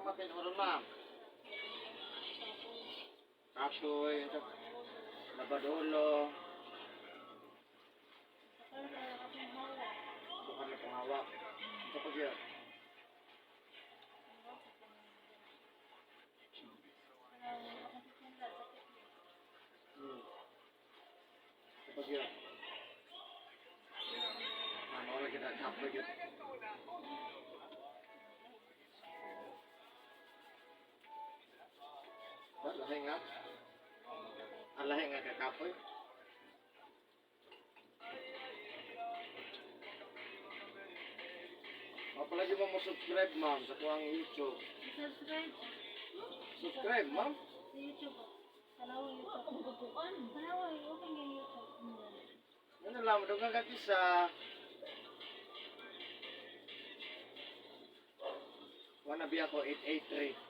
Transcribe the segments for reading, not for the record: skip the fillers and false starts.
Ka tinuod, ma'am? Kapoy, labadulo. Bukan na panghawak. Ito pa siya. Ito pa siya. Ano lagi na kapoy yun. Lahi nga. Ang lahi nga kakapoy. Mapalagi mo mo subscribe, ma'am, sa kuang YouTube. Subscribe. Subscribe, ma'am. Sa YouTube. Tanaw Wa YouTube. pa magkukuan. Tanaw, open yung YouTube. Ano lang, dugang ka isa. Wanna be ako 883.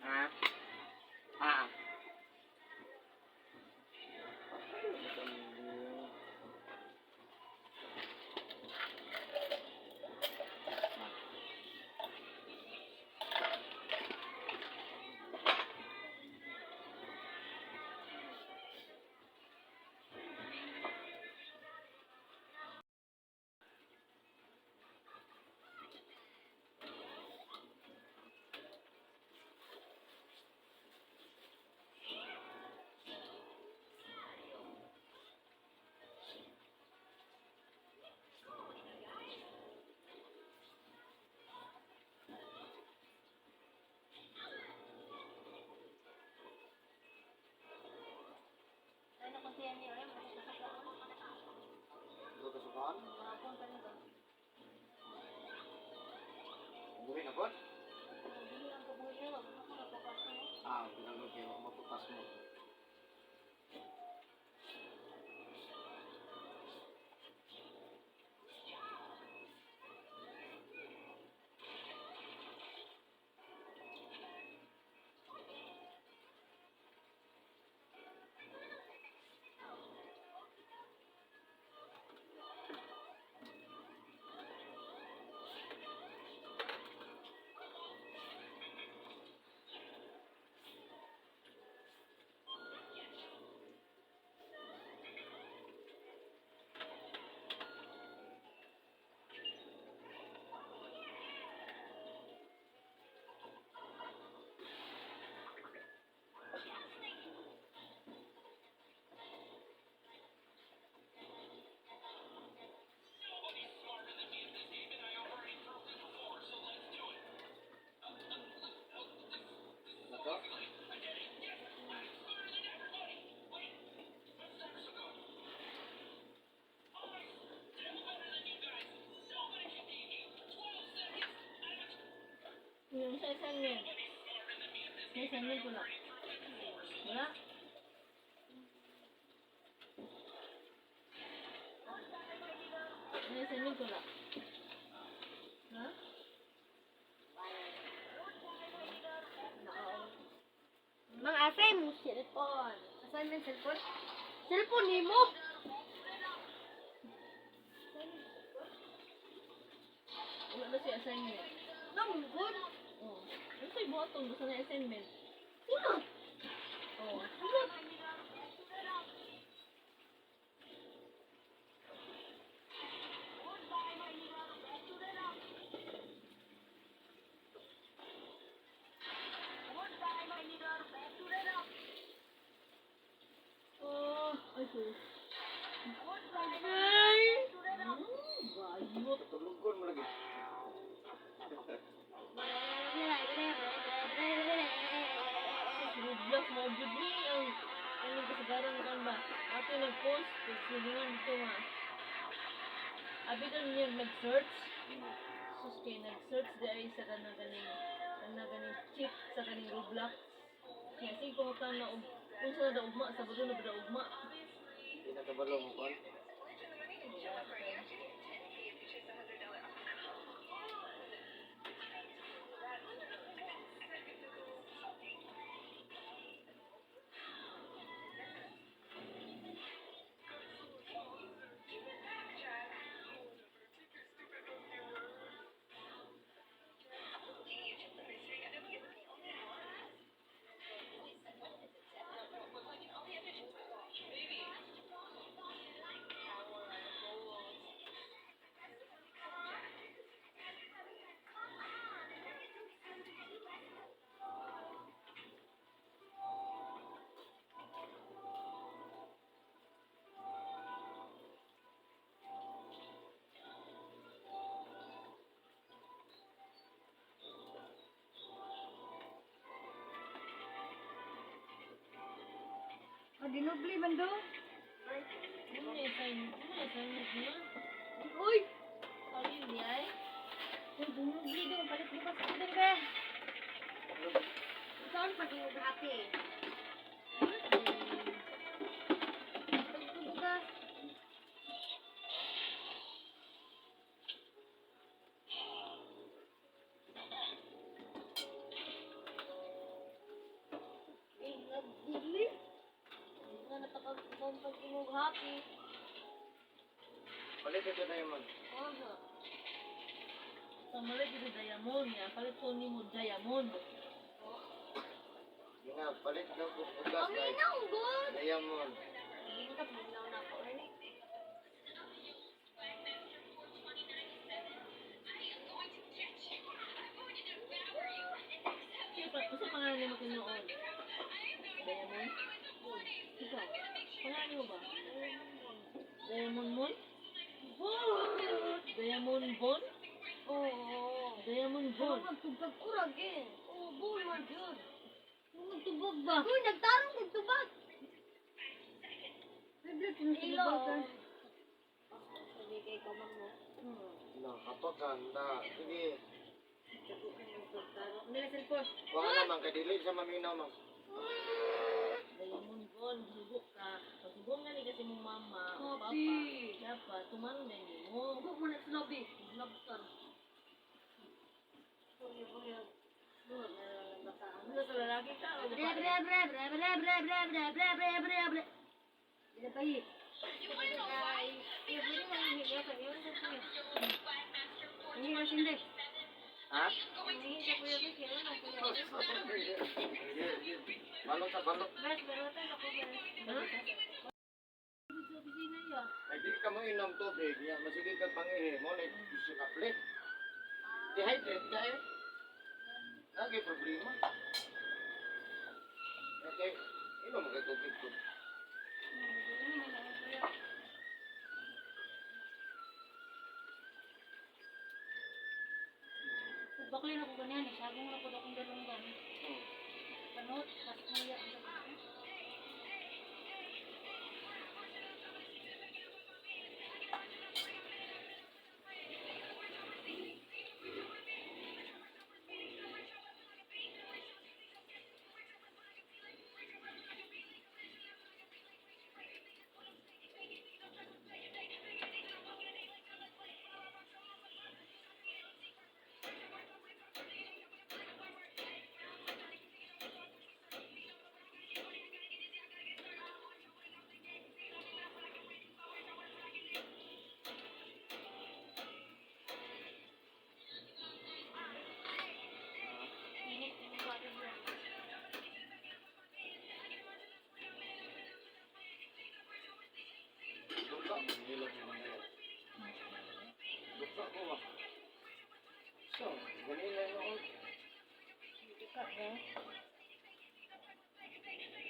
Ha? Ah. Ano kasi yan yun? Ito kasukaan? Hapon pa rin ba? Buhin ako? Dili ang kabuhi niya. Wag mo ko napapasa mo. Ah, ginagawa kayo. Mapapas mo. Nako? Yung sa assignment. Sa assignment wala. Wala? May assignment wala. Ha? Mga ase mo cellphone. Assignment cellphone? Cellphone ni mo? Wala ba siya assignment? Nang good. Oh. Ano sa'yo buhaton? Basta na assignment. Sino? Oh. Ano? Oh, ay, sorry. Ay! Bayot. Tulugon mo lagi. Roblox mo jud ni ang anong kasagaran kan ba? Ato nag-post pagsilingan dito nga. Abi daw niya nag-search. Sus kay nag-search di ay sa kanang ganing kanang ganing chip sa kaning Roblox. Kaya sige ko na og unsa na daw ugma sa Sabado na ba daw ugma. Hindi na kabalo mo kon. Dinubli man do. Ano yung assignment? Ano yung assignment niya? Uy! Ayun niya ay. Uy, dinubli do. Palit bukas ko din ka. Saan pag yung happy? Palit bukas. Eh, nagdubli. Nga napakagubang pag imong happy. Palit ito diamond. Aha. Pamalit ito diamond niya. Palit ko ni mo diamond. Yun nga, palit daw ko bugas Ang kay inaw, god! diamond. Hindi ka pagnaw na ako, eh. Kaya pa, usa pangalan nimo tinuod. Diamond? Ikaw, pangalan mo ba? Diamond Moon? Diamond Bon? Oo. Diamond Bon. Ano magtubag ko ragi? Oo, bull man jud. Ano magtubag ba? Uy, nagtarong magtubag. May blood kung Ilo. Sabi kay kamang mo. Nakapaganda. Sige. Nila cellphone. Wala naman kay dili sa maminaw man. Diamond Bon, hugo ka. Pag nga ni kasi mong mama o papa, Happy. dapat tumangay nimo. Huwag mo na sa lobby. Lobster. Ano sa lalaki ka o Bre babae? bre bre bre bre bre bre bre bre bre bre bre. Bila pa yi. Hindi ka sindi. Ha? Hindi ka kuya Vic, yun ang kuya Vic. Sige, sige. Balot sa balot. Bes, barutan ako bes. Ha? Ay di ka mo inom tubig, ya masige ka pangihi mo like isinaplit. Dehydrate ka eh. Lagi problema. Okay, inom ka tubig ko. Bakli na ko ganyan, eh. Sabong na ko akong dalunggan. Panot, tas muya ang dalunggan. Init, yung water bro. Duka, hilot mo na. Duka ko ba? So, ganina noon. Ika, eh.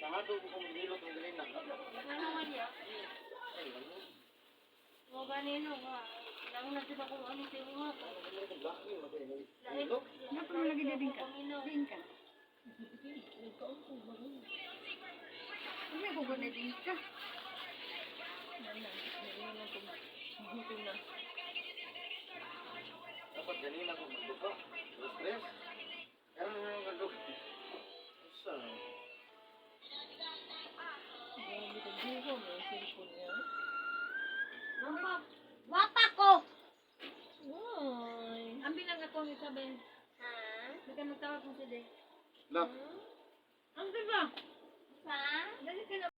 Tahado ko kung hilot ang ganina. Ano man niya? Ay, ano? Mo ganino nga. Lang na sila kung ano sa mga to. Laki, magay. Lain. Hilot. Ano lagi din ka? Din ka. Ano ko guna din ka? Nana, naiwan lang ko. Gutom na. Dapat ganina ko magduka. Stress. Pero na magduka. So, Grabe ka, buho mo yung cellphone niya. Mama, wapa ko. Why? Ang bilang ako ang isabi. Ha? Baka magtawag mo sila. la. Ang diba? Sa? Dali ka na.